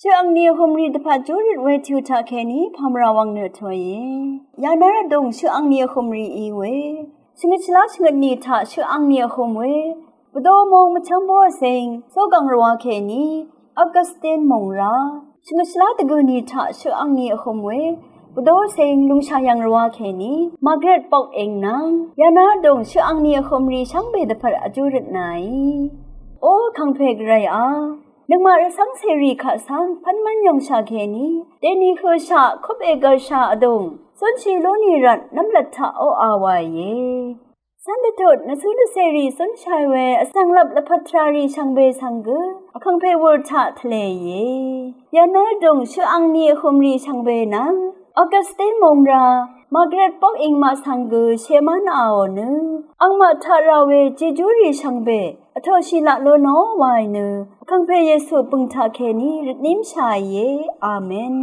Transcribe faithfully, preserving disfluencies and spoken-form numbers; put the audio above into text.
Shøq angni vhø̀mrì dvpvt júrøt we tø taqkèní pàmvrà wvng nø tø̀ìe. Yànár vdùng shøq angni vhø̀mrì í we shvngøt shvlá shvngøt nì taq shøq angni vhø̀m we Bvdó mong mvchv́ng bóvcing Zógv̀ng rvwakèní Augustin mòngrá, shvngøt shvlá dvgø̀ nì taq shøq angni vhø̀m we Bvdó cing lùngshà yv̀ng rvwakèní Margaret Bok Ing nvng yànár vdùng shøq angni vhø̀mrì shvngbe dvpvt vjúrøt nàí. O vkàngpè gvray a, nøngmaq rvcv́ng cèrì kaq svng pv́nmv́n yòngshà kèní dèni høshaq kup ègv̀rshà vdùng zúnshi lú nì rvt nv́mlvt taq oqà wàìe. Cv́n dvtut nvcǿ nvcèrì zúnshàì we vsvng lvp lvpat tvràrì shvngbe svng gø vkàngpè wùr taq tvlèìe. Yànár vdùng shøq angni vhø̀mrì shvngbe nvng Augustin mòngrá, Margaret Bok Ing maq svng gø shemán aò nø angmaq taq rà we jejúrì shvngbe vtoqshì laq lú nò wàì nø vkàngpè Yesu bø̀ng taqkèní rvtnímshàìe. Amen.